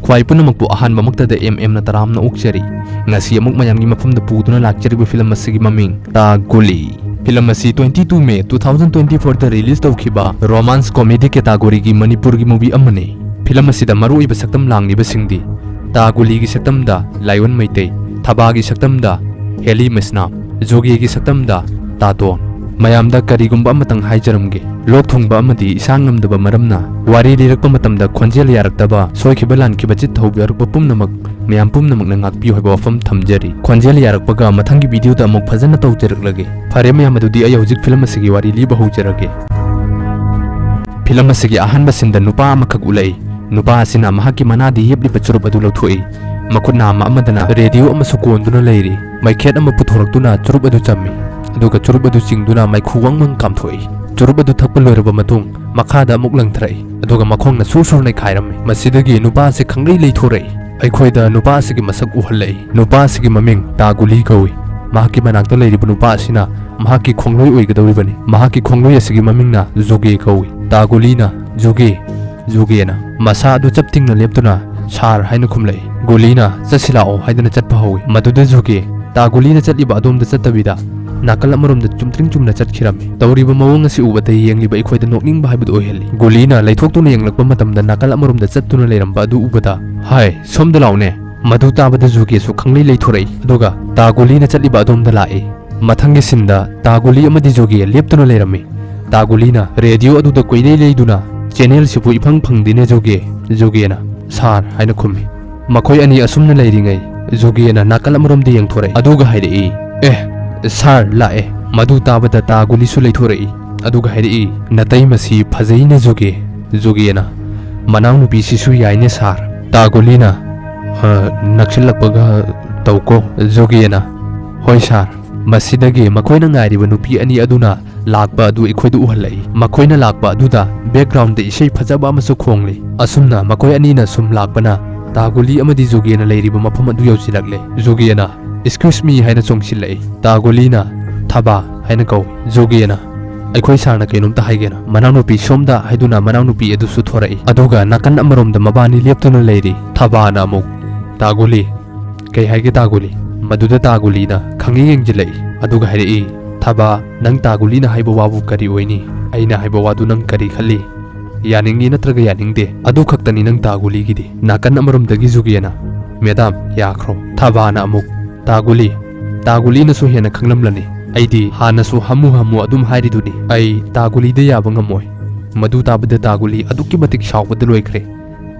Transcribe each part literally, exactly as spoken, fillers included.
ꯈ꯭ꯋꯥꯏ ꯄꯨꯝꯅꯃꯛꯄꯨ ꯑꯍꯥꯟꯕꯃꯛꯇꯗ ꯑꯦꯝ ꯑꯦꯝꯅ ꯇꯔꯥꯝꯅ ꯑꯣꯛꯆꯔꯤ꯫ ꯉꯁꯤ ꯑꯃꯨꯛ ꯃꯌꯥꯝꯒꯤ ꯃꯐꯝꯗ ꯄꯨꯗꯨꯅ ꯂꯥꯛꯆꯔꯤꯕ ꯐꯤꯂꯝ ꯑꯁꯤꯒꯤ ꯃꯃꯤꯡ ꯇꯥ ꯒꯨꯂꯤ꯫ ꯐꯤꯂꯝ ꯑꯁꯤ twenty two May two thousand twenty fourꯗ release ꯇꯧꯈꯤꯕ romance comedy categoryꯒꯤ ꯃꯅꯤꯄꯨꯔꯒꯤ movie ꯑꯃꯅꯤ꯫ ꯐꯤꯂꯝ ꯑꯁꯤꯗ ꯃꯔꯨꯑꯣꯏꯕ ꯁꯛꯇꯝ ꯂꯥꯡꯂꯤꯕꯁꯤꯡꯗꯤ ꯇꯥ ꯒꯨꯂꯤꯒꯤ ꯁꯛꯇꯝꯗ ꯂꯥꯏꯑꯣꯟ ꯃꯩꯇꯩ, ꯊꯕꯥꯒꯤ ꯁꯛꯇꯝꯗ ꯍꯦꯂꯤ ꯃꯩꯁꯅꯥꯝ, ꯖꯨꯒꯦꯒꯤ ꯁꯛꯇꯝꯗ ꯇꯥꯇꯣꯟ꯫ ꯃꯌꯥꯝꯗ ꯀꯔꯤꯒꯨꯝꯕ ꯑꯃꯇꯪ ꯍꯥꯏꯖꯔꯝꯒꯦ꯫ ꯂꯣꯛ ꯊꯨꯡꯕ ꯑꯃꯗꯤ ꯏꯁꯥ ꯉꯝꯗꯕ ꯃꯔꯝꯅ ꯋꯥꯔꯤ ꯂꯤꯔꯛꯄ ꯃꯇꯝꯗ ꯈꯣꯟꯖꯦꯜ ꯌꯥꯔꯛꯇꯕ, ꯁꯣꯏꯈꯤꯕ ꯂꯥꯟꯈꯤꯕ ꯆꯤꯠ ꯍꯧꯕꯤꯔꯛꯄ ꯄꯨꯝꯅꯃꯛ ꯃꯌꯥꯝ ꯄꯨꯝꯅꯃꯛꯅ ꯉꯥꯛꯄꯤꯌꯨ ꯍꯥꯏꯕ ꯋꯥꯐꯝ ꯊꯝꯖꯔꯤ꯫ ꯈꯣꯟꯖꯦꯜ ꯌꯥꯔꯛꯄꯒ ꯃꯊꯪꯒꯤ videoꯗ ꯑꯃꯨꯛ ꯐꯖꯅ ꯇꯧꯖꯔꯛꯂꯒꯦ꯫ ꯐꯔꯦ ꯃꯌꯥꯝ, ꯑꯗꯨꯗꯤ ꯑꯩ ꯍꯧꯖꯤꯛ ꯐꯤꯂꯝ ꯑꯁꯤꯒꯤ ꯋꯥꯔꯤ ꯂꯤꯕ ꯍꯧꯖꯔꯒꯦ꯫ ꯐꯤꯂꯝ ꯑꯁꯤꯒꯤ ꯑꯍꯥꯟꯕ sceneꯗ ꯅꯨꯄꯥ ꯑꯃꯈꯛ ꯎꯠꯂꯛꯏ꯫ ꯅꯨꯄꯥ ꯑꯁꯤꯅ ꯃꯍꯥꯛꯀꯤ ꯃꯅꯥꯗ ꯌꯦꯞꯂꯤꯕ ꯆꯨꯔꯨꯞ ꯑꯗꯨ ꯂꯧꯊꯣꯛꯏ꯫ ꯃꯈꯨꯠ ꯅꯥꯝꯃ ꯑꯃꯗꯅ radio ꯑꯃꯁꯨ ꯀꯣꯟꯗꯨꯅ ꯂꯩꯔꯤ꯫ ꯃꯩꯈꯦꯠ ꯑꯃ ꯄꯨꯊꯣꯔꯛꯇꯨꯅ ꯆꯨꯔꯨꯞ ꯑꯗꯨ ꯆꯝꯃꯤ꯫ ꯑꯗꯨꯒ ꯆꯨꯔꯨꯞ ꯑꯗꯨ ꯆꯤꯡꯗꯨꯅ ꯃꯩꯈꯨ ꯋꯪ ꯋꯪ ꯀꯥꯝꯊꯣꯛꯏ꯫ ꯆꯨꯔꯨꯞ ꯑꯗꯨ ꯊꯛꯄ ꯂꯣꯏꯔꯕ ꯃꯇꯨꯡ ꯃꯈꯥꯗ ꯑꯃꯨꯛ ꯂꯪꯊꯔꯛꯏ꯫ ꯑꯗꯨꯒ ꯃꯈꯣꯡꯅ ꯁꯨꯔ ꯁꯨꯔ ꯅꯩꯈꯥꯏꯔꯝꯃꯤ꯫ ꯃꯁꯤꯗꯒꯤ ꯅꯨꯄꯥ ꯑꯁꯤ ꯈꯪꯂꯩ ꯂꯩꯊꯣꯔꯛꯏ꯫ ꯑꯩꯈꯣꯏꯗ ꯅꯨꯄꯥ ꯑꯁꯤꯒꯤ ꯃꯁꯛ ꯎꯍꯜꯂꯛꯏ꯫ ꯅꯨꯄꯥ ꯑꯁꯤꯒꯤ ꯃꯃꯤꯡ ꯇꯥꯒꯨꯂꯤ ꯀꯧꯏ꯫ ꯃꯍꯥꯛꯀꯤ ꯃꯅꯥꯛꯇ ꯂꯩꯔꯤꯕ ꯅꯨꯄꯥ ꯑꯁꯤꯅ ꯃꯍꯥꯛꯀꯤ ꯈꯣꯡꯂꯣꯏ ꯑꯣꯏꯒꯗꯧꯔꯤꯕꯅꯤ꯫ ꯃꯍꯥꯛꯀꯤ ꯈꯣꯡꯂꯣꯏ ꯑꯁꯤꯒꯤ ꯃꯃꯤꯡꯅ ꯖꯨꯒꯦ ꯀꯧꯏ꯫ ꯇꯥꯒꯨꯂꯤꯅ "ꯖꯨꯒꯦ, ꯖꯨꯒꯦꯅ" ꯃꯁꯥ ꯑꯗꯨ ꯆꯞ ꯇꯤꯡꯅ ꯂꯦꯞꯇꯨꯅ "ꯁꯥꯔ" ꯍꯥꯏꯅ ꯈꯨꯝꯂꯛꯏ꯫ ꯒꯨꯂꯤꯅ "ꯆꯠꯁꯤ ꯂꯥꯛꯑꯣ" ꯍꯥꯏꯗꯨꯅ ꯆꯠꯄ ꯍꯧꯏ꯫ ꯃꯗꯨꯗ ꯖꯨꯒꯦ ꯇꯥꯒꯨꯂꯤꯅ ꯆꯠꯂꯤꯕ ꯑꯗꯣꯝꯗ ꯆꯠꯇꯕꯤꯗ ꯅꯥꯀꯜ ꯑꯃꯔꯣꯝꯗ ꯆꯨꯝꯗ꯭ꯔꯤꯡ ꯆꯨꯝꯅ ꯆꯠꯈꯤꯔꯝꯃꯤ꯫ ꯇꯧꯔꯤꯕ ꯃꯑꯣꯡ ꯑꯁꯤ ꯎꯕꯗ ꯌꯦꯡꯂꯤꯕ ꯑꯩꯈꯣꯏꯗ ꯅꯣꯛꯅꯤꯡꯕ ꯍꯥꯏꯕꯗꯨ ꯑꯣꯏꯍꯜꯂꯤ꯫ ꯒꯨꯂꯤꯅ ꯂꯩꯊꯣꯛꯇꯨꯅ ꯌꯦꯡꯂꯛꯄ ꯃꯇꯝꯗ ꯅꯥꯀꯜ ꯑꯃꯔꯣꯝꯗ ꯆꯠꯇꯨꯅ ꯂꯩꯔꯝꯕ ꯑꯗꯨ ꯎꯕꯗ, "ꯍꯥꯏ, ꯁꯣꯝꯗ ꯂꯥꯛꯎꯅꯦ!" ꯃꯗꯨ ꯇꯥꯕꯗ ꯖꯨꯒꯦꯁꯨ ꯈꯪꯂꯩ ꯂꯩꯊꯣꯔꯛꯏ, ꯑꯗꯨꯒ ꯇꯥꯒꯨꯂꯤꯅ ꯆꯠꯂꯤꯕ ꯑꯗꯣꯝꯗ ꯂꯥꯛꯏ꯫ ꯃꯊꯪꯒꯤ sceneꯗ ꯇꯥꯒꯨꯂꯤ ꯑꯃꯗꯤ ꯖꯨꯒꯦ ꯂꯦꯞꯇꯨꯅ ꯂꯩꯔꯝꯃꯤ꯫ ꯇꯥꯒꯨꯂꯤꯅ radio ꯑꯗꯨꯗ ꯀꯣꯏꯂꯩ ꯂꯩꯗꯨꯅ, "Channelꯁꯤꯕꯨ ꯏꯐꯪ ꯐꯪꯗꯦꯅꯦ ꯖꯨꯒꯦ꯫" ꯖꯨꯒꯦꯅ "ꯁꯥꯔ" ꯍꯥꯏꯅ ꯈꯨꯝꯃꯤ꯫ ꯃꯈꯣꯏ ꯑꯅꯤ ꯑꯁꯨꯝꯅ ꯂꯩꯔꯤꯉꯩ ꯖꯨꯒꯦꯅ ꯅꯥꯀꯜ ꯑꯃꯔꯣꯝꯗ ꯌꯦꯡꯊꯣꯔꯛꯏ, ꯑꯗꯨꯒ ꯍꯥꯏꯔꯛꯏ, "ꯑꯦ, ꯁꯥꯔ ꯂꯥꯛꯑꯦ!" ꯃꯗꯨ ꯇꯥꯕꯗ ꯇꯥꯒꯨꯂꯤꯁꯨ ꯂꯩꯊꯣꯔꯛꯏ, ꯑꯗꯨꯒ ꯍꯥꯏꯔꯛꯏ, "ꯅꯇꯩꯃꯁꯤ ꯐꯖꯩꯅꯦ ꯖꯨꯒꯦ꯫" ꯖꯨꯒꯦꯅ, "ꯃꯅꯥꯎꯅꯨꯄꯤꯁꯤꯁꯨ ꯌꯥꯏꯅꯦ ꯁꯥꯔ꯫" ꯇꯥꯒꯨꯂꯤꯅ, "ꯑ, ꯅꯛꯁꯤꯜꯂꯛꯄꯒ ꯇꯧꯀꯣ꯫" ꯖꯨꯒꯦꯅ, "ꯍꯣꯏ ꯁꯥꯔ꯫" ꯃꯁꯤꯗꯒꯤ ꯃꯈꯣꯏꯅ ꯉꯥꯏꯔꯤꯕ ꯅꯨꯄꯤ ꯑꯅꯤ ꯑꯗꯨꯅ ꯂꯥꯛꯄ ꯑꯗꯨ ꯑꯩꯈꯣꯏꯗ ꯎꯍꯜꯂꯛꯏ꯫ ꯃꯈꯣꯏꯅ ꯂꯥꯛꯄ ꯑꯗꯨꯗ backgroundꯗ ꯏꯁꯩ ꯐꯖꯕ ꯑꯃꯁꯨ ꯈꯣꯡꯂꯤ꯫ ꯑꯁꯨꯝꯅ ꯃꯈꯣꯏ ꯑꯅꯤꯅ ꯁꯨꯝ ꯂꯥꯛꯄꯅ ꯇꯥꯒꯨꯂꯤ ꯑꯃꯗꯤ ꯖꯨꯒꯦꯅ ꯂꯩꯔꯤꯕ ꯃꯐꯝ ꯑꯗꯨ ꯌꯧꯁꯤꯜꯂꯛꯂꯦ꯫ ꯖꯨꯒꯦꯅ "Excuse me" ꯍꯥꯏꯅ ꯆꯣꯡꯁꯤꯜꯂꯛꯏ꯫ ꯇꯥꯒꯨꯂꯤꯅ "ꯊꯕꯥ" ꯍꯥꯏꯅ ꯀꯧꯏ꯫ ꯖꯨꯒꯦꯅ "ꯑꯩꯈꯣꯏ ꯁꯥꯔꯅ ꯀꯩꯅꯣꯝꯇ ꯍꯥꯏꯒꯦꯅ", ꯃꯅꯥꯎꯅꯨꯄꯤ ꯁꯣꯝꯗ ꯍꯥꯏꯗꯨꯅ ꯃꯅꯥꯎꯅꯨꯄꯤ ꯑꯗꯨꯁꯨ ꯊꯣꯔꯛꯏ꯫ ꯑꯗꯨꯒ ꯅꯥꯀꯟ ꯑꯃꯔꯣꯝꯗ ꯃꯕꯥꯅꯤ ꯂꯦꯞꯇꯨꯅ ꯂꯩꯔꯤ꯫ ꯊꯕꯥꯅ ꯑꯃꯨꯛ, "ꯇꯥꯒꯨꯂꯤ, ꯀꯩ ꯍꯥꯏꯒꯦ ꯇꯥꯒꯨꯂꯤ?" ꯃꯗꯨꯗ ꯇꯥꯒꯨꯂꯤꯅ ꯈꯪꯉꯤ ꯌꯦꯡꯁꯤꯜꯂꯛꯏ꯫ ꯑꯗꯨꯒ ꯍꯥꯏꯔꯛꯏ, "ꯊꯕꯥ, ꯅꯪ ꯇꯥꯒꯨꯂꯤꯅ ꯍꯥꯏꯕ ꯋꯥꯕꯨ ꯀꯔꯤ ꯑꯣꯏꯅꯤ? ꯑꯩꯅ ꯍꯥꯏꯕ ꯋꯥꯗꯨ ꯅꯪ ꯀꯔꯤ ꯈꯜꯂꯤ? ꯌꯥꯅꯤꯡꯉꯤ ꯅꯠꯇ꯭ꯔꯒ ꯌꯥꯅꯤꯡꯗꯦ? ꯑꯗꯨ ꯈꯛꯇꯅꯤ ꯅꯪ ꯇꯥꯒꯨꯂꯤꯒꯤꯗꯤ?" ꯅꯥꯀꯟ ꯑꯃꯔꯣꯝꯗꯒꯤ ꯖꯨꯒꯦꯅ, "ꯃꯦꯗꯥꯝ, ꯌꯥꯈ꯭ꯔꯣ?" ꯊꯕꯥꯅ ꯑꯃꯨꯛ, "ꯇꯥꯒꯨꯂꯤ, ꯇꯥꯒꯨꯂꯤꯅꯁꯨ ꯍꯦꯟꯅ ꯈꯪꯂꯝꯂꯅꯤ꯫ ꯑꯩꯗꯤ ꯍꯥꯟꯅꯁꯨ ꯍꯝꯃꯨ ꯍꯝꯃꯨ ꯑꯗꯨꯝ ꯍꯥꯏꯔꯤꯗꯨꯅꯤ꯫ ꯑꯩ ꯇꯥꯒꯨꯂꯤꯗ ꯌꯥꯕ ꯉꯝꯃꯣꯏ꯫" ꯃꯗꯨ ꯇꯥꯕꯗ ꯇꯥꯒꯨꯂꯤ ꯑꯗꯨꯛꯀꯤ ꯃꯇꯤꯛ ꯁꯥꯎꯕꯗ ꯂꯣꯏꯈ꯭ꯔꯦ꯫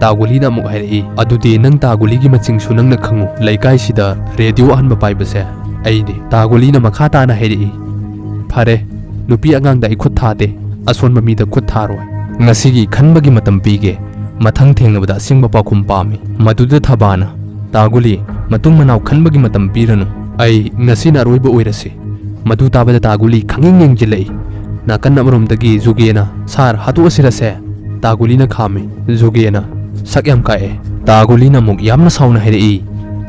ꯇꯥꯒꯨꯂꯤꯅ ꯑꯃꯨꯛ ꯍꯥꯏꯔꯛꯏ, "ꯑꯗꯨꯗꯤ ꯅꯪ ꯇꯥꯒꯨꯂꯤꯒꯤ ꯃꯁꯤꯡꯁꯨ ꯅꯪꯅ ꯈꯪꯉꯨ꯫ ꯂꯩꯀꯥꯏꯁꯤꯗ ꯔꯦꯗꯤꯑꯣ ꯑꯍꯟꯕ ꯄꯥꯏꯕꯁꯦ ꯑꯩꯅꯤ꯫" ꯇꯥꯒꯨꯂꯤꯅ ꯃꯈꯥ ꯇꯥꯅ ꯍꯥꯏꯔꯛꯏ, "ꯐꯔꯦ, ꯅꯨꯄꯤ ꯑꯉꯥꯡꯗ ꯑꯩ ꯈꯨꯠ ꯊꯥꯗꯦ, ꯑꯁꯣꯟꯕ ꯃꯤꯗ ꯈꯨꯠ ꯊꯥꯔꯣꯏ꯫ ꯉꯁꯤꯒꯤ ꯈꯟꯕꯒꯤ ꯃꯇꯝ ꯄꯤꯒꯦ, ꯃꯊꯪ ꯊꯦꯡꯅꯕꯗ ꯑꯁꯦꯡꯕ ꯄꯥꯎꯈꯨꯝ ꯄꯥꯝꯃꯤ꯫" ꯃꯗꯨꯗ ꯊꯕꯥꯅ, "ꯇꯥꯒꯨꯂꯤ, ꯃꯇꯨꯡ ꯃꯅꯥꯎ ꯈꯟꯕꯒꯤ ꯃꯇꯝ ꯄꯤꯔꯅꯨ, ꯑꯩ ꯉꯁꯤꯅ ꯑꯔꯣꯏꯕ ꯑꯣꯏꯔꯁꯤ꯫" ꯃꯗꯨ ꯇꯥꯕꯗ ꯇꯥꯒꯨꯂꯤ ꯈꯪꯌꯦꯡ ꯌꯦꯡꯁꯤꯜꯂꯛꯏ꯫ ꯅꯥꯀꯟ ꯑꯃꯔꯣꯝꯗꯒꯤ ꯖꯨꯒꯦꯅ, "ꯁꯥꯔ, ꯍꯥꯠꯇꯣꯛꯑꯁꯤꯔꯁꯦ?" ꯇꯥꯒꯨꯂꯤꯅ ꯈꯥꯝꯃꯤ꯫ ꯖꯨꯒꯦꯅ ꯁꯛ ꯌꯥꯝ ꯀꯥꯛꯑꯦ꯫ ꯇꯥꯒꯨꯂꯤꯅ ꯑꯃꯨꯛ ꯌꯥꯝꯅ ꯁꯥꯎꯅ ꯍꯥꯏꯔꯛꯏ,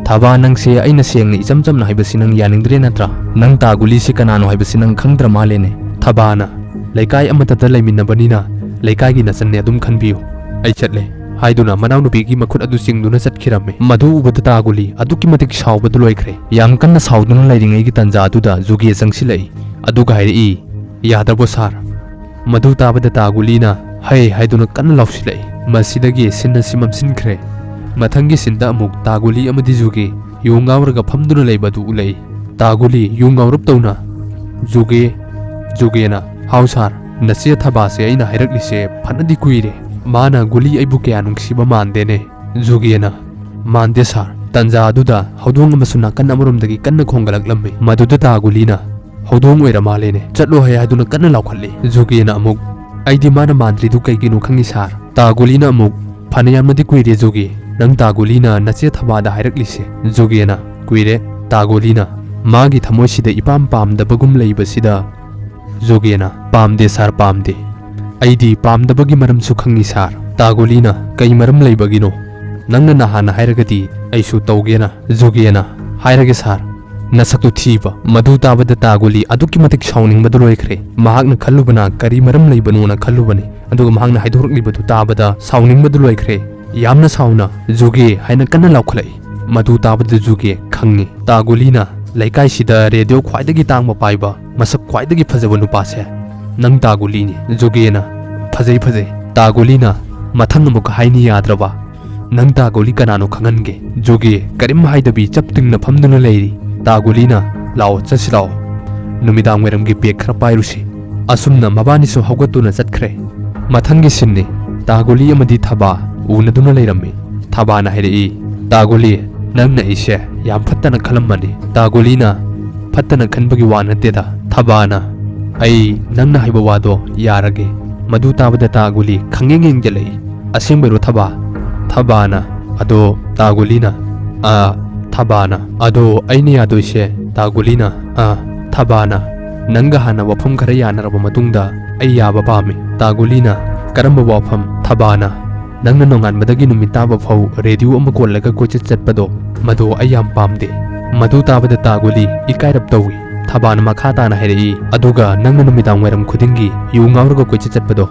"ꯊꯕꯥ, ꯅꯪꯁꯦ ꯑꯩꯅ ꯁꯦꯡꯅ ꯏꯆꯝ ꯆꯝꯅ ꯍꯥꯏꯕꯁꯤ ꯅꯪ ꯌꯥꯅꯤꯡꯗ꯭ꯔꯦ ꯅꯠꯇ꯭ꯔꯥ? ꯅꯪ ꯇꯥꯒꯨꯂꯤꯁꯤ ꯀꯅꯥꯅꯣ ꯍꯥꯏꯕꯁꯤ ꯅꯪ ꯈꯪꯗ꯭ꯔ ꯃꯥꯜꯂꯦꯅꯦ?" ꯊꯕꯥꯅ, "ꯂꯩꯀꯥꯏ ꯑꯃꯠꯇꯗ ꯂꯩꯃꯤꯟꯅꯕꯅꯤꯅ ꯂꯩꯀꯥꯏꯒꯤ ꯅꯆꯟꯅꯦ, ꯑꯗꯨꯝ ꯈꯟꯕꯤꯌꯨ꯫ ꯑꯩ ꯆꯠꯂꯦ" ꯍꯥꯏꯗꯨꯅ ꯃꯅꯥꯎꯅꯨꯄꯤꯒꯤ ꯃꯈꯨꯠ ꯑꯗꯨ ꯆꯤꯡꯗꯨꯅ ꯆꯠꯈꯤꯔꯝꯃꯤ꯫ ꯃꯗꯨ ꯎꯕꯗ ꯇꯥꯒꯨꯂꯤ ꯑꯗꯨꯛꯀꯤ ꯃꯇꯤꯛ ꯁꯥꯎꯕꯗ ꯂꯣꯏꯈ꯭ꯔꯦ꯫ ꯌꯥꯝ ꯀꯟꯅ ꯁꯥꯎꯗꯨꯅ ꯂꯩꯔꯤꯉꯩꯒꯤ ꯇꯥꯟꯖꯥ ꯑꯗꯨꯗ ꯖꯨꯒꯦ ꯆꯪꯁꯤꯜꯂꯛꯏ꯫ ꯑꯗꯨꯒ ꯍꯥꯏꯔꯛꯏ, "ꯌꯥꯗ꯭ꯔꯕꯣ ꯁꯥꯔ?" ꯃꯗꯨ ꯇꯥꯕꯗ ꯇꯥꯒꯨꯂꯤꯅ "ꯍꯩ" ꯍꯥꯏꯗꯨꯅ ꯀꯟꯅ ꯂꯥꯎꯁꯤꯜꯂꯛꯏ꯫ ꯃꯁꯤꯗꯒꯤ ꯁꯤꯟ ꯑꯁꯤ ꯃꯝꯁꯤꯟꯈ꯭ꯔꯦ꯫ ꯃꯊꯪꯒꯤ ꯁꯤꯟꯗ ꯑꯃꯨꯛ ꯇꯥꯒꯨꯂꯤ ꯑꯃꯗꯤ ꯖꯨꯒꯦ ꯌꯨ ꯉꯥꯎꯔꯒ ꯐꯝꯗꯨꯅ ꯂꯩꯕ ꯑꯗꯨ ꯎꯠꯂꯛꯏ꯫ ꯇꯥꯒꯨꯂꯤ ꯌꯨ ꯉꯥꯎꯔꯞ ꯇꯧꯅ, "ꯖꯨꯒꯦ, ꯖꯨꯒꯦꯅ, ꯍꯥꯎ ꯁꯥꯔ, ꯅꯆꯦ ꯊꯕꯥꯁꯦ ꯑꯩꯅ ꯍꯥꯏꯔꯛꯂꯤꯁꯦ ꯐꯅꯗꯤ ꯀꯨꯏꯔꯦ꯫ ꯃꯥꯅ ꯒꯨꯂꯤ ꯑꯩꯕꯨ ꯀꯌꯥ ꯅꯨꯡꯁꯤꯕ ꯃꯥꯟꯗꯦꯅꯦ꯫" ꯖꯨꯒꯦꯅ, "ꯃꯥꯟꯗꯦ ꯁꯥꯔ꯫" ꯇꯥꯟꯖꯥ ꯑꯗꯨꯗ ꯍꯧꯗꯣꯡ ꯑꯃꯁꯨ ꯅꯥꯀꯟ ꯑꯃꯔꯣꯝꯗꯒꯤ ꯀꯟꯅ ꯈꯣꯡꯒꯠꯂꯛꯂꯝꯃꯤ꯫ ꯃꯗꯨꯗ ꯇꯥꯒꯨꯂꯤꯅ, "ꯍꯧꯗꯣꯡ ꯑꯣꯏꯔ ꯃꯥꯜꯂꯦꯅꯦ, ꯆꯠꯂꯣ ꯍꯦ" ꯍꯥꯏꯗꯨꯅ ꯀꯟꯅ ꯂꯥꯎꯈꯠꯂꯤ꯫ ꯖꯨꯒꯦꯅ ꯑꯃꯨꯛ, "ꯑꯩꯗꯤ ꯃꯥꯅ ꯃꯥꯟꯗ꯭ꯔꯤꯗꯨ ꯀꯩꯒꯤꯅꯣ ꯈꯪꯉꯤ ꯁꯥꯔ꯫" ꯇꯥꯒꯨꯂꯤꯅ ꯑꯃꯨꯛ, "ꯐꯅꯌꯥꯝꯅꯗꯤ ꯀꯨꯏꯔꯦ ꯖꯨꯒꯦ, ꯅꯪ ꯇꯥꯒꯨꯂꯤꯅ ꯅꯆꯦ ꯊꯕꯥꯗ ꯍꯥꯏꯔꯛꯂꯤꯁꯦ꯫" ꯖꯨꯒꯦꯅ, "ꯀꯨꯏꯔꯦ꯫" ꯇꯥꯒꯨꯂꯤꯅ ꯃꯥꯒꯤ ꯊꯃꯣꯏꯁꯤꯗ ꯏꯄꯥꯝ ꯄꯥꯝꯗꯕꯒꯨꯝ ꯂꯩꯕꯁꯤꯗ ꯖꯨꯒꯦꯅ, "ꯄꯥꯝꯗꯦ ꯁꯥꯔ, ꯄꯥꯝꯗꯦ꯫ ꯑꯩꯗꯤ ꯄꯥꯝꯗꯕꯒꯤ ꯃꯔꯝꯁꯨ ꯈꯪꯉꯤ ꯁꯥꯔ꯫" ꯇꯥꯒꯨꯂꯤꯅ, "ꯀꯩ ꯃꯔꯝ ꯂꯩꯕꯒꯤꯅꯣ? ꯅꯪꯅ ꯅꯍꯥꯟꯅ ꯍꯥꯏꯔꯒꯗꯤ ꯑꯩꯁꯨ ꯇꯧꯒꯦꯅ꯫" ꯖꯨꯒꯦꯅ, "ꯍꯥꯏꯔꯒꯦ ꯁꯥꯔ, "ꯅꯁꯛꯇꯨ ꯊꯤꯕ!" ꯃꯗꯨ ꯇꯥꯕꯗ ꯇꯥꯒꯨꯂꯤ ꯑꯗꯨꯛꯀꯤ ꯃꯇꯤꯛ ꯁꯥꯎꯅꯤꯡꯕꯗꯨ ꯂꯣꯏꯈ꯭ꯔꯦ꯫ ꯃꯍꯥꯛꯅ ꯈꯜꯂꯨꯕꯅ ꯀꯔꯤ ꯃꯔꯝ ꯂꯩꯕꯅꯣꯅ ꯈꯜꯂꯨꯕꯅꯤ, ꯑꯗꯨꯒ ꯃꯍꯥꯛꯅ ꯍꯥꯏꯗꯣꯔꯛꯂꯤꯕꯗꯨ ꯇꯥꯕꯗ ꯁꯥꯎꯅꯤꯡꯕꯗꯨ ꯂꯣꯏꯈ꯭ꯔꯦ꯫ ꯌꯥꯝꯅ ꯁꯥꯎꯅ "ꯖꯨꯒꯦ" ꯍꯥꯏꯅ ꯀꯟꯅ ꯂꯥꯎꯈꯠꯂꯛꯏ꯫ ꯃꯗꯨ ꯇꯥꯕꯗ ꯖꯨꯒꯦ ꯈꯪꯉꯤ, ꯇꯥꯒꯨꯂꯤꯅ ꯂꯩꯀꯥꯏꯁꯤꯗ ꯔꯦꯗꯤꯑꯣ ꯈ꯭ꯋꯥꯏꯗꯒꯤ ꯇꯥꯡꯕ ꯄꯥꯏꯕ, ꯃꯁꯛ ꯈ꯭ꯋꯥꯏꯗꯒꯤ ꯐꯖꯕ ꯅꯨꯄꯥꯁꯦ ꯅꯪ ꯇꯥꯒꯨꯂꯤꯅꯤ꯫ ꯖꯨꯒꯦꯅ "ꯐꯖꯩ, ꯐꯖꯩ꯫" ꯇꯥꯒꯨꯂꯤꯅ ꯃꯊꯪ ꯑꯃꯨꯛꯀ ꯍꯥꯏꯅꯤ ꯌꯥꯗ꯭ꯔꯕ, "ꯅꯪ ꯇꯥꯒꯨꯂꯤ ꯀꯅꯥꯅꯣ ꯈꯪꯍꯟꯒꯦ꯫" ꯖꯨꯒꯦ ꯀꯔꯤꯝ ꯍꯥꯏꯗꯕꯤ ꯆꯞ ꯇꯤꯡꯅ ꯐꯝꯗꯨꯅ ꯂꯩꯔꯤ꯫ ꯇꯥꯒꯨꯂꯤꯅ "ꯂꯥꯛꯑꯣ, ꯆꯠꯁꯤ ꯂꯥꯛꯑꯣ꯫ ꯅꯨꯃꯤꯗꯥꯡ ꯋꯥꯏꯔꯝꯒꯤ ꯄꯦꯛ ꯈꯔ ꯄꯥꯏꯔꯨꯁꯤ꯫" ꯑꯁꯨꯝꯅ ꯃꯕꯥꯅꯤꯁꯨ ꯍꯧꯒꯠꯇꯨꯅ ꯆꯠꯈ꯭ꯔꯦ꯫ ꯃꯊꯪꯒꯤ ꯁꯤꯟꯅꯤ꯫ ꯇꯥꯒꯨꯂꯤ ꯑꯃꯗꯤ ꯊꯕꯥ ꯎꯅꯗꯨꯅ ꯂꯩꯔꯝꯃꯤ꯫ ꯊꯕꯥꯅ ꯍꯥꯏꯔꯛꯏ, "ꯇꯥꯒꯨꯂꯤ, ꯅꯪꯅ ꯑꯩꯁꯦ ꯌꯥꯝ ꯐꯠꯇꯅ ꯈꯜꯂꯝꯕꯅꯤ꯫" ꯇꯥꯒꯨꯂꯤꯅ "ꯐꯠꯇꯅ ꯈꯟꯕꯒꯤ ꯋꯥ ꯅꯠꯇꯦꯗ ꯊꯕꯥꯅ꯫ ꯑꯩ ꯅꯪꯅ ꯍꯥꯏꯕ ꯋꯥꯗꯣ ꯌꯥꯔꯒꯦ꯫" ꯃꯗꯨ ꯇꯥꯕꯗ ꯇꯥꯒꯨꯂꯤ ꯈꯪꯌꯦꯡ ꯌꯦꯡꯖꯜꯂꯛꯏ꯫ "ꯑꯁꯦꯡꯕꯩꯔꯣ ꯊꯕꯥ?" ꯊꯕꯥꯅ꯫ "ꯑꯗꯣ ꯇꯥꯒꯨꯂꯤꯅ?" "ꯑꯥ, ꯊꯕꯥꯅ꯫ ꯑꯗꯣ ꯑꯩꯅ ꯌꯥꯗꯣꯏꯁꯦ ꯇꯥꯒꯨꯂꯤꯅ?" "ꯑꯥ, ꯊꯕꯥꯅ꯫ ꯅꯪꯒ ꯍꯥꯟꯅ ꯋꯥꯐꯝ ꯈꯔ ꯌꯥꯅꯔꯕ ꯃꯇꯨꯡꯗ ꯑꯩ ꯌꯥꯕ ꯄꯥꯝꯃꯤ꯫" ꯇꯥꯒꯨꯂꯤꯅ꯫ "ꯀꯔꯝꯕ ꯋꯥꯐꯝ ꯊꯕꯥꯅ?" "ꯅꯪꯅ ꯅꯣꯡꯉꯥꯟꯕꯗꯒꯤ ꯅꯨꯃꯤꯠ ꯇꯥꯕ ꯐꯥꯎ ꯔꯦꯗꯤꯑꯣ ꯑꯃ ꯀꯣꯜꯂꯒ ꯀꯣꯏꯆꯠ ꯆꯠꯄꯗꯣ, ꯃꯗꯣ ꯑꯩ ꯌꯥꯝ ꯄꯥꯝꯗꯦ꯫" ꯃꯗꯨ ꯇꯥꯕꯗ ꯇꯥꯒꯨꯂꯤ ꯏꯀꯥꯏꯔꯞ ꯇꯧꯏ꯫ ꯊꯕꯥꯅ ꯃꯈꯥ ꯇꯥꯅ ꯍꯥꯏꯔꯛꯏ, "ꯑꯗꯨꯒ ꯅꯪꯅ ꯅꯨꯃꯤꯗꯥꯡ ꯋꯥꯏꯔꯝ ꯈꯨꯗꯤꯡꯒꯤ ꯌꯨ ꯉꯥꯎꯔꯒ ꯀꯣꯏꯆꯠ ꯆꯠꯄꯗꯣ,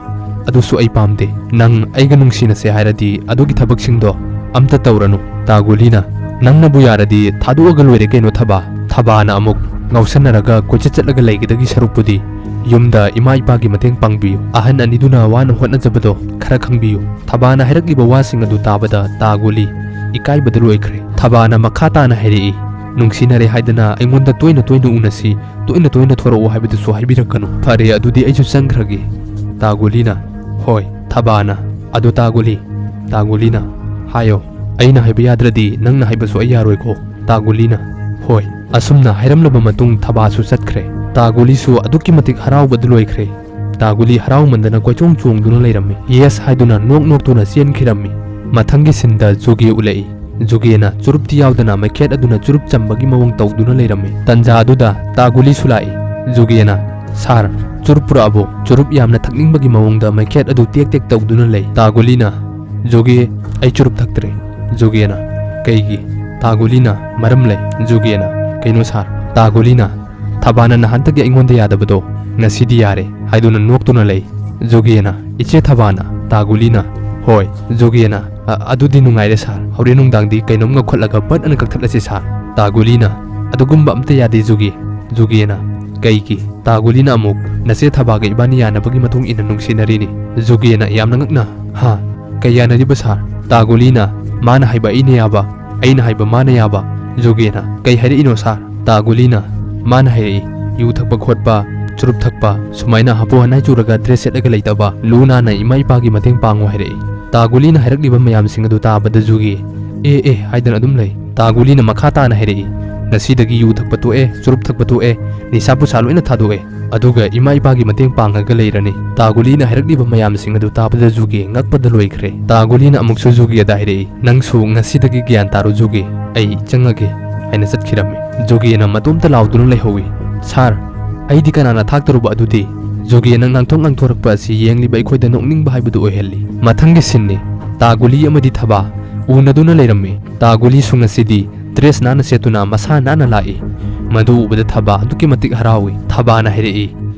ꯑꯗꯨꯁꯨ ꯑꯩ ꯄꯥꯝꯗꯦ꯫ ꯅꯪ ꯑꯩꯒ ꯅꯨꯡꯁꯤꯅꯁꯦ ꯍꯥꯏꯔꯗꯤ ꯑꯗꯨꯒꯤ ꯊꯕꯛꯁꯤꯡꯗꯣ ꯑꯝꯇ ꯇꯧꯔꯅꯨ꯫" ꯇꯥꯒꯨꯂꯤꯅ꯫ "ꯅꯪꯅꯕꯨ ꯌꯥꯔꯗꯤ ꯊꯥꯗꯣꯛꯑꯒ ꯂꯣꯏꯔꯦ ꯀꯩꯅꯣ ꯊꯕꯥ꯫" ꯊꯕꯥꯅ ꯑꯃꯨꯛ꯫ "ꯉꯥꯎꯁꯟꯅꯔꯒ ꯀꯣꯏꯆꯠ ꯆꯠꯂꯒ ꯂꯩꯒꯗꯒꯤ ꯁꯔꯨꯛꯄꯨꯗꯤ ꯌꯨꯝꯗ ꯏꯃꯥ ꯏꯄꯥꯒꯤ ꯃꯇꯦꯡ ꯄꯥꯡꯕꯤꯌꯨ꯫ ꯑꯍꯟ ꯑꯅꯤꯗꯨꯅ ꯋꯥꯅ ꯍꯣꯠꯅꯖꯕꯗꯣ ꯈꯔ ꯈꯪꯕꯤꯌꯨ꯫" ꯊꯕꯥꯅ ꯍꯥꯏꯔꯛꯂꯤꯕ ꯋꯥꯁꯤꯡ ꯑꯗꯨ ꯇꯥꯕꯗ ꯇꯥꯒꯨꯂꯤ ꯏꯀꯥꯏꯕꯗ ꯂꯣꯏꯈ꯭ꯔꯦ꯫ ꯊꯕꯥꯅ ꯃꯈꯥ ꯇꯥꯅ ꯍꯥꯏꯔꯛꯏ, "ꯅꯨꯡꯁꯤꯅꯔꯦ ꯍꯥꯏꯗꯅ ꯑꯩꯉꯣꯟꯗ ꯇꯣꯏꯅ ꯇꯣꯏꯅ ꯎꯅꯁꯤ, ꯇꯣꯏꯅ ꯇꯣꯏꯅ ꯊꯣꯔꯛꯎ ꯍꯥꯏꯕꯗꯨꯁꯨ ꯍꯥꯏꯕꯤꯔꯛꯀꯅꯨ꯫ ꯐꯔꯦ, ꯑꯗꯨꯗꯤ ꯑꯩꯁꯨ ꯆꯪꯈ꯭ꯔꯒꯦ꯫" ꯇꯥꯒꯨꯂꯤꯅ꯫ "ꯍꯣꯏ꯫" ꯊꯕꯥꯅ꯫ "ꯑꯗꯣ ꯇꯥꯒꯨꯂꯤ꯫" ꯇꯥꯒꯨꯂꯤꯅ꯫ "ꯍꯥꯏꯌꯣ꯫" "ꯑꯩꯅ ꯍꯥꯏꯕ ꯌꯥꯗ꯭ꯔꯗꯤ ꯅꯪꯅ ꯍꯥꯏꯕꯁꯨ ꯑꯩ ꯌꯥꯔꯣꯏꯀꯣ꯫" ꯇꯥꯒꯨꯂꯤꯅ꯫ "ꯍꯣꯏ꯫" ꯑꯁꯨꯝꯅ ꯍꯥꯏꯔꯝꯂꯕ ꯃꯇꯨꯡ ꯊꯕꯥꯁꯨ ꯆꯠꯈ꯭ꯔꯦ꯫ ꯇꯥꯒꯨꯂꯤꯁꯨ ꯑꯗꯨꯛꯀꯤ ꯃꯇꯤꯛ ꯍꯔꯥꯎꯕꯗ ꯂꯣꯏꯈ꯭ꯔꯦ꯫ ꯇꯥꯒꯨꯂꯤ ꯍꯔꯥꯎꯃꯟꯗꯅ ꯀꯣꯏꯆꯣꯡ ꯆꯣꯡꯗꯨꯅ ꯂꯩꯔꯝꯃꯤ꯫ "ꯌꯦꯁ" ꯍꯥꯏꯗꯨꯅ ꯅꯣꯛ ꯅꯣꯛꯇꯨꯅ ꯆꯦꯟꯈꯤꯔꯝꯃꯤ꯫ ꯃꯊꯪꯒꯤ ꯁꯤꯟꯗ ꯖꯨꯒꯦ ꯎꯠꯂꯛꯏ꯫ ꯖꯨꯒꯦꯅ ꯆꯨꯔꯨꯞꯇꯤ ꯌꯥꯎꯗꯅ ꯃꯩꯈꯦꯠ ꯑꯗꯨꯅ ꯆꯨꯔꯨꯞ ꯆꯝꯕꯒꯤ ꯃꯑꯣꯡ ꯇꯧꯗꯨꯅ ꯂꯩꯔꯝꯃꯤ꯫ ꯇꯟꯖꯥ ꯑꯗꯨꯗ ꯇꯥꯒꯨꯂꯤꯁꯨ ꯂꯥꯛꯏ꯫ ꯖꯨꯒꯦꯅ, "ꯁꯥꯔ, ꯆꯨꯔꯨꯞ ꯄꯨꯔꯛꯑꯕꯣ?" ꯆꯨꯔꯨꯞ ꯌꯥꯝꯅ ꯊꯛꯅꯤꯡꯕꯒꯤ ꯃꯑꯣꯡꯗ ꯃꯩꯈꯦꯠ ꯑꯗꯨ ꯇꯦꯛ ꯇꯦꯛ ꯇꯧꯗꯨꯅ ꯂꯩ꯫ ꯇꯥꯒꯨꯂꯤꯅ, "ꯖꯨꯒꯦ, ꯑꯩ ꯆꯨꯔꯨꯞ ꯊꯛꯇ꯭ꯔꯦ꯫" ꯖꯨꯒꯦꯅ, "ꯀꯩꯒꯤ?" ꯇꯥꯒꯨꯂꯤꯅ, "ꯃꯔꯝ ꯂꯩ꯫" ꯖꯨꯒꯦꯅ, "ꯀꯩ "ꯀꯩꯅꯣ ꯁꯥꯔ?" ꯇꯥꯒꯨꯂꯤꯅ, "ꯊꯕꯥꯅ ꯅꯍꯥꯟꯇꯒꯤ ꯑꯩꯉꯣꯟꯗ ꯌꯥꯗꯕꯗꯣ ꯉꯁꯤꯗꯤ ꯌꯥꯔꯦ" ꯍꯥꯏꯗꯨꯅ ꯅꯣꯛꯇꯨꯅ ꯂꯩ꯫ ꯖꯨꯒꯦꯅ, "ꯏꯆꯦ ꯊꯕꯥꯅ?" ꯇꯥꯒꯨꯂꯤꯅ, "ꯍꯣꯏ"꯫ ꯖꯨꯒꯦꯅ, "ꯑ-, ꯑꯗꯨꯗꯤ ꯅꯨꯡꯉꯥꯏꯔꯦ ꯁꯥꯔ, ꯍꯣꯔꯦꯟ ꯅꯨꯡꯗꯥꯡꯗꯤ ꯀꯩꯅꯣꯝ ꯉꯧꯈꯠꯂꯒ ꯕꯠ ꯑꯅ ꯀꯛꯊꯠꯂꯁꯤ ꯁꯥꯔ"꯫ ꯇꯥꯒꯨꯂꯤꯅ, "ꯑꯗꯨꯒꯨꯝꯕ ꯑꯝꯇ ꯌꯥꯗꯦ ꯖꯨꯒꯦ"꯫ ꯖꯨꯒꯦꯅ, "ꯀꯩꯒꯤ?" ꯇꯥꯒꯨꯂꯤꯅ ꯑꯃꯨꯛ, "ꯅꯆꯦ ꯊꯕꯥꯒ ꯏꯕꯥꯅꯤ ꯌꯥꯅꯕꯒꯤ ꯃꯇꯨꯡ ꯏꯟꯅ ꯅꯨꯡꯁꯤꯅꯔꯤꯅꯤ"꯫ ꯖꯨꯒꯦꯅ ꯌꯥꯝꯅ ꯉꯛꯅ, "ꯍꯥ? ꯀꯩ ꯌꯥꯅꯔꯤꯕ ꯁꯥꯔ?" ꯇꯥꯒꯨꯂꯤꯅ, "ꯃꯥꯅ ꯍꯥꯏꯕ ꯑꯩꯅ ꯌꯥꯕ, ꯑꯩꯅ ꯍꯥꯏꯕ ꯃꯥꯅ ꯌꯥꯕ"꯫ ꯖꯨꯒꯦꯅ, "ꯀꯩ ꯍꯥꯏꯔꯛꯏꯅꯣ ꯁꯥꯔ?" ꯇꯥꯒꯨꯂꯤꯅ, "ꯃꯥꯅ ꯍꯥꯏꯔꯛꯏ, ꯌꯨ ꯊꯛꯄ ꯈꯣꯠꯄ, ꯆꯨꯔꯨꯞ ꯊꯛꯄ, ꯁꯨꯃꯥꯏꯅ ꯍꯥꯄꯨ ꯍꯅꯥꯏ ꯆꯨꯔꯒ ꯗ꯭ꯔꯦꯁ ꯁꯦꯠꯂꯒ ꯂꯩꯇꯕ, ꯂꯨ ꯅꯥꯟꯅ ꯏꯃꯥ ꯏꯄꯥꯒꯤ ꯃꯇꯦꯡ ꯄꯥꯡꯉꯨ ꯍꯥꯏꯔꯛꯏ"꯫ ꯇꯥꯒꯨꯂꯤꯅ ꯍꯥꯏꯔꯛꯂꯤꯕ ꯃꯌꯥꯝꯁꯤꯡ ꯑꯗꯨ ꯇꯥꯕꯗ ꯖꯨꯒꯦ "ꯑꯦ ꯑꯦ" ꯍꯥꯏꯗꯅ ꯑꯗꯨꯝ ꯂꯩ꯫ ꯇꯥꯒꯨꯂꯤꯅ ꯃꯈꯥ ꯇꯥꯅ ꯍꯥꯏꯔꯛꯏ, "ꯉꯁꯤꯗꯒꯤ ꯌꯨ ꯊꯛꯄ ꯇꯣꯛꯑꯦ, ꯆꯨꯔꯨꯞ ꯊꯛꯄ ꯇꯣꯛꯑꯦ, ꯅꯤꯁꯥ ꯄꯨꯁꯥ ꯂꯣꯏꯅ ꯊꯥꯗꯣꯛꯑꯦ꯫ ꯑꯗꯨꯒ ꯏꯃꯥ ꯏꯄꯥꯒꯤ ꯃꯇꯦꯡ ꯄꯥꯡꯉꯒ ꯂꯩꯔꯅꯤ"꯫ ꯇꯥꯒꯨꯂꯤꯅ ꯍꯥꯏꯔꯛꯂꯤꯕ ꯃꯌꯥꯝꯁꯤꯡ ꯑꯗꯨ ꯇꯥꯕꯗ ꯖꯨꯒꯦ ꯉꯛꯄꯗ ꯂꯣꯏꯈ꯭ꯔꯦ꯫ ꯇꯥꯒꯨꯂꯤꯅ ꯑꯃꯨꯛꯁꯨ ꯖꯨꯒꯦꯗ ꯍꯥꯏꯔꯛꯏ, "ꯅꯪꯁꯨ ꯉꯁꯤꯗꯒꯤ ꯒ꯭ꯌꯥꯟ ꯇꯥꯔꯣ ꯖꯨꯒꯦ, ꯑꯩ ꯆꯪꯉꯒꯦ" ꯍꯥꯏꯅ ꯆꯠꯈꯤꯔꯝꯃꯤ꯫ ꯖꯨꯒꯦꯅ ꯃꯇꯣꯝꯇ ꯂꯥꯎꯗꯨꯅ ꯂꯩꯍꯧꯏ, "ꯁꯥꯔ, ꯑꯩꯗꯤ ꯀꯅꯥꯅ ꯊꯥꯛꯇꯧꯔꯨꯕ ꯑꯗꯨꯗꯤ?" ꯖꯨꯒꯦꯅ ꯉꯥꯡꯊꯣꯛ ꯉꯥꯡꯊꯣꯔꯛꯄ ꯑꯁꯤ ꯌꯦꯡꯂꯤꯕ ꯑꯩꯈꯣꯏꯗ ꯅꯣꯛꯅꯤꯡꯕ ꯍꯥꯏꯕꯗꯨ ꯑꯣꯏꯍꯜꯂꯤ꯫ ꯃꯊꯪꯒꯤ ꯁꯤꯟꯅꯤ, ꯇꯥꯒꯨꯂꯤ ꯑꯃꯗꯤ ꯊꯕꯥ ꯎꯅꯗꯨꯅ ꯂꯩꯔꯝꯃꯤ꯫ ꯇꯥꯒꯨꯂꯤꯁꯨ ꯉꯁꯤꯗꯤ ꯗ꯭ꯔꯦꯁ ꯅꯥꯟꯅ ꯁꯦꯠꯇꯨꯅ ꯃꯁꯥ ꯅꯥꯟꯅ ꯂꯥꯛꯏ꯫ ꯃꯗꯨ ꯎꯕꯗ ꯊꯕꯥ ꯑꯗꯨꯛꯀꯤ ꯃꯇꯤꯛ ꯍꯔꯥꯎꯏ꯫ ꯊꯕꯥꯅ ꯍꯥꯏꯔꯛꯏ,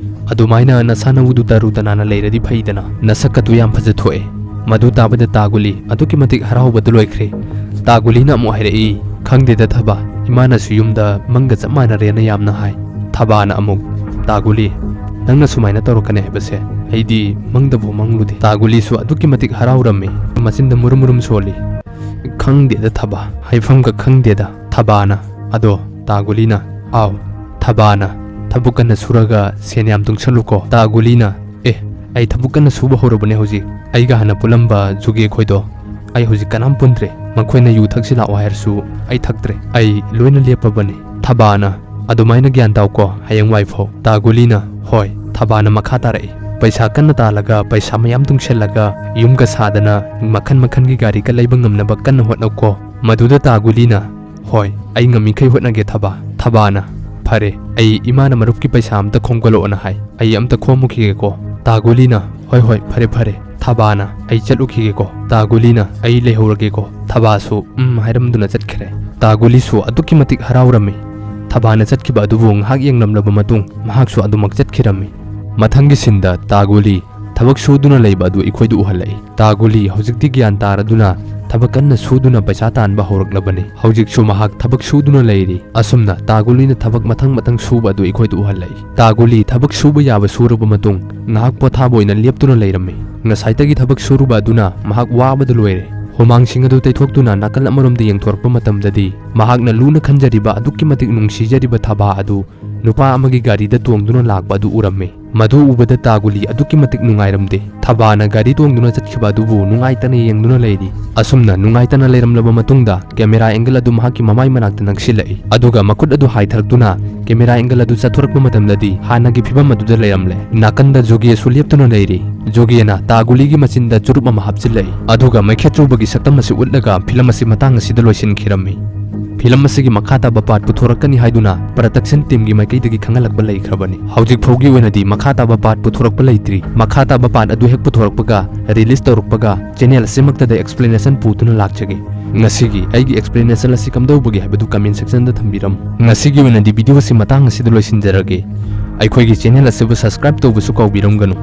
"ꯑꯗꯨꯃꯥꯏꯅ ꯅꯁꯥ ꯅꯎꯗꯨ ꯇꯔꯨ ꯇꯅꯥꯟꯅ ꯂꯩꯔꯗꯤ ꯐꯩꯗꯅ, ꯅꯁꯛꯀꯗꯨ ꯌꯥꯝ ꯐꯖꯊꯣꯛꯑꯦ"꯫ ꯃꯗꯨ ꯇꯥꯕꯗ ꯇꯥꯒꯨꯂꯤ ꯑꯗꯨꯛꯀꯤ ꯃꯇꯤꯛ ꯍꯔꯥꯎꯕꯗ ꯂꯣꯏꯈ꯭ꯔꯦ꯫ ꯇꯥꯒꯨꯂꯤꯅ ꯑꯃꯨꯛ ꯍꯥꯏꯔꯛꯏ, "ꯈꯪꯗꯦꯗ ꯊꯕꯥ, ꯏꯃꯥꯅꯁꯨ ꯌꯨꯝꯗ ꯃꯪꯒ ꯆꯞ ꯃꯥꯟꯅꯔꯦꯅ ꯌꯥꯝꯅ ꯍꯥꯏ"꯫ ꯊꯕꯥꯅ ꯑꯃꯨꯛ, "ꯇꯥꯒꯨꯂꯤ, ꯅꯪꯅ ꯁꯨꯃꯥꯏꯅ ꯇꯧꯔꯛꯀꯅꯤ ꯍꯥꯏꯕꯁꯦ ꯑꯩꯗꯤ ꯃꯪꯗꯐꯥꯎ ꯃꯪꯂꯨꯗꯦ"꯫ ꯇꯥꯒꯨꯂꯤꯁꯨ ꯑꯗꯨꯛꯀꯤ ꯃꯇꯤꯛ ꯍꯔꯥꯎꯔꯝꯃꯤ, ꯃꯆꯤꯟꯗ ꯃꯨꯔꯨꯝ ꯃꯨꯔꯨꯝ ꯁꯣꯜꯂꯤ꯫ "ꯈꯪꯗꯦꯗ ꯊꯕꯥ, ꯍꯥꯏꯐꯝꯒ ꯈꯪꯗꯦꯗ"꯫ ꯊꯕꯥꯅ, "ꯑꯗꯣ"꯫ ꯇꯥꯒꯨꯂꯤꯅ, "ꯑꯥꯎ"꯫ ꯊꯕꯥꯅ, "ꯊꯕꯛ ꯀꯟꯅ ꯁꯨꯔꯒ ꯁꯦꯟ ꯌꯥꯝ ꯇꯨꯡꯁꯜꯂꯨꯀꯣ"꯫ ꯇꯥꯒꯨꯂꯤꯅ, "ꯑꯦ, ꯑꯩ ꯊꯕꯛ ꯀꯟꯅ ꯁꯨꯕ ꯍꯧꯔꯕꯅꯦ ꯍꯧꯖꯤꯛ꯫ ꯑꯩꯒ ꯍꯥꯟꯅ ꯄꯨꯜꯂꯝꯕ ꯖꯨꯒꯦ ꯈꯣꯏꯗꯣ ꯑꯩ ꯍꯧꯖꯤꯛ ꯀꯅꯥꯝ ꯄꯨꯟꯗ꯭ꯔꯦ꯫ ꯃꯈꯣꯏꯅ ꯌꯨ ꯊꯛꯁꯤ ꯂꯥꯛꯑꯣ ꯍꯥꯏꯔꯁꯨ ꯑꯩ ꯊꯛꯇ꯭ꯔꯦ꯫ ꯑꯩ ꯂꯣꯏꯅ ꯂꯦꯞꯄꯕꯅꯦ"꯫ ꯊꯕꯥꯅ, "ꯑꯗꯨꯃꯥꯏꯅ ꯒ꯭ꯌꯥꯟ ꯇꯥꯎꯀꯣ ꯍꯌꯦꯡꯋꯥꯏꯐꯥꯎ"꯫ ꯇꯥꯒꯨꯂꯤꯅ, "ꯍꯣꯏ"꯫ ꯊꯕꯥꯅ ꯃꯈꯥ ꯇꯥꯔꯛꯏ, "ꯄꯩꯁꯥ ꯀꯟꯅ ꯇꯥꯜꯂꯒ ꯄꯩꯁꯥ ꯃꯌꯥꯝ ꯇꯨꯡꯁꯤꯜꯂꯒ ꯌꯨꯝꯒ ꯁꯥꯗꯅ ꯃꯈꯟ ꯃꯈꯟꯒꯤ ꯒꯥꯔꯤꯒ ꯂꯩꯕ ꯉꯝꯅꯕ ꯀꯟꯅ ꯍꯣꯠꯅꯧꯀꯣ"꯫ ꯃꯗꯨꯗ ꯇꯥꯒꯨꯂꯤꯅ, "ꯍꯣꯏ, ꯑꯩ ꯉꯝꯃꯤꯈꯩ ꯍꯣꯠꯅꯒꯦ ꯊꯕꯥ"꯫ ꯊꯕꯥꯅ, "ꯐꯔꯦ, ꯑꯩ ꯏꯃꯥꯅ ꯃꯔꯨꯞꯀꯤ ꯄꯩꯁꯥ ꯑꯝꯇ ꯈꯣꯝꯒꯠꯂꯛꯑꯣꯅ ꯍꯥꯏ, ꯑꯩ ꯑꯝꯇ ꯈꯣꯝꯃꯨꯈꯤꯒꯦꯀꯣ"꯫ ꯇꯥꯒꯨꯂꯤꯅ, "ꯍꯣꯏ ꯍꯣꯏ, ꯐꯔꯦ ꯐꯔꯦ"꯫ ꯊꯕꯥꯅ, "ꯑꯩ ꯆꯠꯂꯨꯈꯤꯒꯦꯀꯣ"꯫ ꯇꯥꯒꯨꯂꯤꯅ, "ꯑꯩ ꯂꯩꯍꯧꯔꯒꯦꯀꯣ"꯫ ꯊꯕꯥꯁꯨ ꯎꯝ ꯍꯥꯏꯔꯝꯗꯨꯅ ꯆꯠꯈ꯭ꯔꯦ꯫ ꯇꯥꯒꯨꯂꯤꯁꯨ ꯑꯗꯨꯛꯀꯤ ꯃꯇꯤꯛ ꯍꯔꯥꯎꯔꯝꯃꯤ꯫ ꯊꯕꯥꯅ ꯆꯠꯈꯤꯕ ꯑꯗꯨꯕꯨ ꯉꯥꯏꯍꯥꯛ ꯌꯦꯡꯂꯝꯂꯕ ꯃꯇꯨꯡ ꯃꯍꯥꯛꯁꯨ ꯑꯗꯨꯃꯛ ꯆꯠꯈꯤꯔꯝꯃꯤ꯫ ꯃꯊꯪꯒꯤ ꯁꯤꯟꯗ ꯇꯥꯒꯨꯂꯤ ꯊꯕꯛ ꯁꯨꯗꯨꯅ ꯂꯩꯕ ꯑꯗꯨ ꯑꯩꯈꯣꯏꯗ ꯎꯍꯜꯂꯛꯏ꯫ ꯇꯥꯒꯨꯂꯤ ꯍꯧꯖꯤꯛꯇꯤ ꯒ꯭ꯌꯥꯟ ꯇꯥꯔꯗꯨꯅ ꯊꯕꯛ ꯀꯟꯅ ꯁꯨꯗꯨꯅ ꯄꯩꯁꯥ ꯇꯥꯟꯕ ꯍꯧꯔꯛꯂꯕꯅꯤ꯫ ꯍꯧꯖꯤꯛꯁꯨ ꯃꯍꯥꯛ ꯊꯕꯛ ꯁꯨꯗꯨꯅ ꯂꯩꯔꯤ꯫ ꯑꯁꯨꯝꯅ ꯇꯥꯒꯨꯂꯤꯅ ꯊꯕꯛ ꯃꯊꯪ ꯃꯊꯪ ꯁꯨꯕ ꯑꯗꯨ ꯑꯩꯈꯣꯏꯗ ꯎꯍꯜꯂꯛꯏ꯫ ꯇꯥꯒꯨꯂꯤ ꯊꯕꯛ ꯁꯨꯕ ꯌꯥꯕ ꯁꯨꯔꯕ ꯃꯇꯨꯡ ꯉꯥꯏꯍꯥꯛ ꯄꯣꯊꯥꯕ ꯑꯣꯏꯅ ꯂꯦꯞꯇꯨꯅ ꯂꯩꯔꯝꯃꯤ꯫ ꯉꯁꯥꯏꯗꯒꯤ ꯊꯕꯛ ꯁꯨꯔꯨꯕ ꯑꯗꯨꯅ ꯃꯍꯥꯛ ꯋꯥꯕꯗ ꯂꯣꯏꯔꯦ꯫ ꯍꯨꯃꯥꯡꯁꯤꯡ ꯑꯗꯨ ꯇꯩꯊꯣꯛꯇꯨꯅ ꯅꯥꯀꯜ ꯑꯃꯔꯣꯝꯗ ꯌꯦꯡꯊꯣꯔꯛꯄ ꯃꯇꯝꯗꯗꯤ ꯃꯍꯥꯛꯅ ꯂꯨꯅ ꯈꯟꯖꯔꯤꯕ ꯑꯗꯨꯛꯀꯤ ꯃꯇꯤꯛ ꯅꯨꯡꯁꯤꯖꯔꯤꯕ ꯊꯕꯥ ꯑꯗꯨ ꯅꯨꯄꯥ ꯑꯃꯒꯤ ꯒꯥꯔꯤꯗ ꯇꯣꯡꯗꯨꯅ ꯂꯥꯛꯄ ꯑꯗꯨ ꯎꯔꯝꯃꯤ꯫ ꯃꯗꯨ ꯎꯕꯗ ꯇꯥꯒꯨꯂꯤ ꯑꯗꯨꯛꯀꯤ ꯃꯇꯤꯛ ꯅꯨꯡꯉꯥꯏꯔꯝꯗꯦ꯫ ꯊꯕꯥꯅ ꯒꯥꯔꯤ ꯇꯣꯡꯗꯨꯅ ꯆꯠꯈꯤꯕ ꯑꯗꯨꯕꯨ ꯅꯨꯡꯉꯥꯏꯇꯅ ꯌꯦꯡꯗꯨꯅ ꯂꯩꯔꯤ꯫ ꯑꯁꯨꯝꯅ ꯅꯨꯡꯉꯥꯏꯇꯅ ꯂꯩꯔꯝꯂꯕ ꯃꯇꯨꯡꯗ ꯀꯦꯃꯦꯔꯥ ꯑꯦꯡꯒꯜ ꯑꯗꯨ ꯃꯍꯥꯛꯀꯤ ꯃꯃꯥꯏ ꯃꯅꯥꯛꯇ ꯅꯛꯁꯤꯜꯂꯛꯏ꯫ ꯑꯗꯨꯒ ꯃꯈꯨꯠ ꯑꯗꯨ ꯍꯥꯏꯊꯔꯛꯇꯨꯅ ꯀꯦꯃꯦꯔꯥ ꯑꯦꯡꯒꯜ ꯑꯗꯨ ꯆꯠꯊꯣꯔꯛꯄ ꯃꯇꯝꯗꯗꯤ ꯍꯥꯟꯅꯒꯤ ꯐꯤꯕꯝ ꯑꯗꯨꯗ ꯂꯩꯔꯝꯂꯦ꯫ ꯅꯥꯀꯟꯗ ꯖꯣꯒꯦꯁꯨ ꯂꯦꯞꯇꯨꯅ ꯂꯩꯔꯤ꯫ ꯖꯣꯒꯦꯅ ꯇꯥꯒꯨꯂꯤꯒꯤ ꯃꯆꯤꯟꯗ ꯆꯨꯔꯨꯞ ꯑꯃ ꯍꯥꯞꯆꯤꯜꯂꯛꯏ꯫ ꯑꯗꯨꯒ ꯃꯩꯈꯦꯠ ꯆꯨꯕꯒꯤ ꯁꯛꯇꯝ ꯑꯁꯤ ꯎꯠꯂꯒ ꯐꯤꯂꯝ ꯑꯁꯤ ꯃꯇꯥꯡ ꯑꯁꯤꯗ ꯂꯣꯏꯁꯤꯟꯈꯤꯔꯝꯃꯤ꯫ ꯐꯤꯂꯝ ꯑꯁꯤꯒꯤ ꯃꯈꯥ ꯇꯥꯕ ꯄꯥꯔꯠ ꯄꯨꯊꯣꯔꯛꯀꯅꯤ ꯍꯥꯏꯗꯨꯅ ꯄ꯭ꯔꯗꯛꯁꯟ ꯇꯤꯝꯒꯤ ꯃꯥꯏꯀꯩꯗꯒꯤ ꯈꯪꯍꯜꯂꯛꯄ ꯂꯩꯈ꯭ꯔꯕꯅꯤ꯫ ꯍꯧꯖꯤꯛ ꯐꯥꯎꯒꯤ ꯑꯣꯏꯅꯗꯤ ꯃꯈꯥ ꯇꯥꯕ ꯄꯥꯔꯠ ꯄꯨꯊꯣꯔꯛꯄ ꯂꯩꯇ꯭ꯔꯤ꯫ ꯃꯈꯥ ꯇꯥꯕ ꯄꯥꯔꯠ ꯑꯗꯨ ꯍꯦꯛ ꯄꯨꯊꯣꯔꯛꯄꯒ ꯔꯤꯂꯤꯁ ꯇꯧꯔꯛꯄꯒ ꯆꯦꯅꯦꯜ ꯑꯁꯤꯃꯛꯇꯗ ꯑꯦꯛꯁꯄ꯭ꯂꯦꯅꯦꯁꯟ ꯄꯨꯗꯨꯅ ꯂꯥꯛꯆꯒꯦ꯫ ꯉꯁꯤꯒꯤ ꯑꯩꯒꯤ ꯑꯦꯛꯁꯄ꯭ꯂꯦꯅꯦꯁꯟ ꯑꯁꯤ ꯀꯝꯗꯧꯕꯒꯦ ꯍꯥꯏꯕꯗꯨ ꯀꯃꯦꯟ ꯁꯦꯛꯁꯟꯗ ꯊꯝꯕꯤꯔꯝꯃꯨ꯫ ꯉꯁꯤꯒꯤ ꯑꯣꯏꯅꯗꯤ ꯚꯤꯗꯤꯑꯣ ꯑꯁꯤ ꯃꯇꯥꯡ ꯑꯁꯤꯗ ꯂꯣꯏꯁꯤꯟꯖꯔꯒꯦ꯫ ꯑꯩꯈꯣꯏꯒꯤ ꯆꯦꯅꯦꯜ ꯑꯁꯤꯕꯨ ꯁꯕꯁꯀ꯭ꯔꯥꯏꯕ ꯇꯧꯕꯁꯨ ꯀꯥꯎꯕꯤꯔꯝꯒꯅꯨ꯫